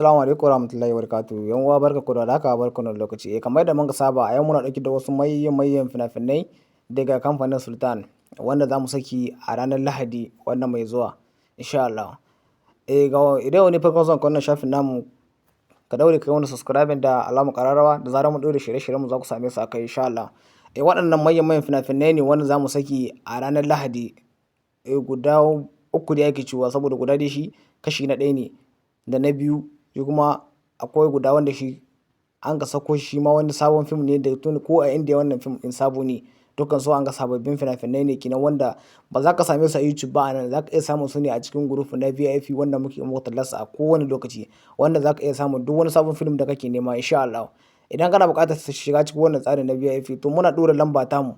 Assalamu alaikum warahmatullahi wabarakatuh. Yan uwa, barka ku da haka, barka da lokaci. Eh, kamar yadda muka saba, a yau muna ɗauke da wasu manyan manyan fina-finai daga kamfanin Sultan wanda za mu saki a ranar Lahadi wannan mai zuwa, insha Allah. Eh, ga idan wani farkon zuwan wannan shafin namu, ka daure ka yi wani subscribing da alamar ƙararrawa, da zarar mun ɗora shirye-shiryen mu za ku same su a kai, insha Allah. Eh, waɗannan manyan manyan fina-finai ne wanda za mu saki a ranar Lahadi. Eh, guda uku da ake cewa, saboda guda dai shi kashi na ɗaya ne, da na biyu shi kuma akwai guda wanda shi an ka sako shi ma wani sabon fim ne da tun ko a Indiya wannan fim ɗin sabo ne. Dukkan su an ga sababbin fina-finai ne kenan wanda ba za ka same su a YouTube ba. A nan za ka iya samun su ne a cikin group na VIP wanda muke muku tallarsa a kowane lokaci, wanda za ka iya samun duk wani sabon film da kake nema, insha Allah. Idan kana buƙatar shiga cikin wannan tsarin na VIP, to muna ɗora lamba tamu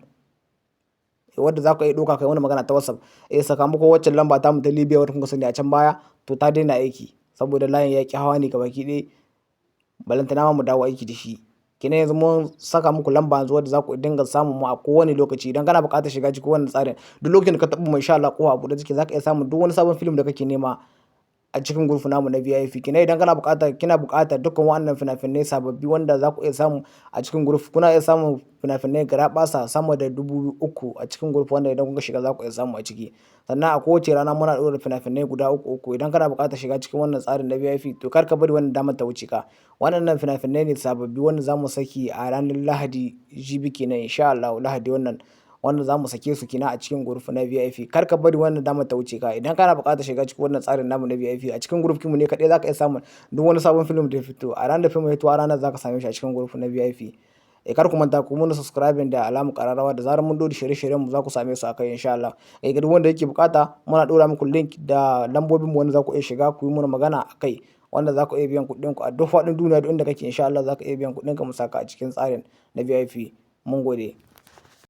wadda za ku iya ɗauka kai wani magana ta WhatsApp. Eh, sakamakon waccan lamba tamu ta Libya wadda kuka sani a can baya, to ta daina aiki saboda layin ya ƙi hawa ne gabaki ɗaya, balantana ma mu dawo aiki da shi. Kenan yanzu mun saka muku lamba yanzu wadda za ku dinga samun mu a kowane lokaci. Idan kana buƙatar shiga cikin wannan tsarin, duk lokacin da ka taɓa mu, insha Allah ƙofa a buɗe take, za ka iya samun duk wani sabon film da kake nema a cikin group namu na VIP. Kenan idan kana buƙatar, kina buƙatar dukkan waɗannan fina-finai sababbi wanda za ku iya samu a cikin group, kuna iya samun fina-finai garaɓasa sama da 3,000 a cikin group wanda idan kuka shiga za ku iya samu a ciki. Sannan a kowace rana muna ɗora fina-finai guda uku uku. Idan kana buƙatar shiga cikin wannan tsarin na VIP, to kar ka bari wannan damar ta wuce ka. Waɗannan fina-finai ne sababbi wanda za mu saki a ranar Lahadi, jibi kenan, insha Allah, Lahadi wannan wanda za mu sake su kenan a cikin group na VIP. Kar ka bari wannan damar ta wuce ka. Idan kana buƙatar shiga cikin wannan tsarin namu na VIP, a cikin group mu ne kaɗai za ka iya samun duk wani sabon film da ya fito. A ranar da film ya fito, a ranar za ka same shi a cikin group na VIP. Eh, kar ku manta ku muna subscribing da alamar ƙararrawa, da zarar mun ɗora shirye-shiryen mu za ku same su a kai, insha Allah. Eh, ga duk wanda yake buƙata, muna ɗora muku link da lambobin mu wanda za ku iya shiga ku yi mana magana a kai, wanda za ku iya biyan kuɗin ku a duk faɗin duniya. Duk inda kake, insha Allah za ka iya biyan kuɗin ka mu saka a cikin tsarin na VIP. Mun gode.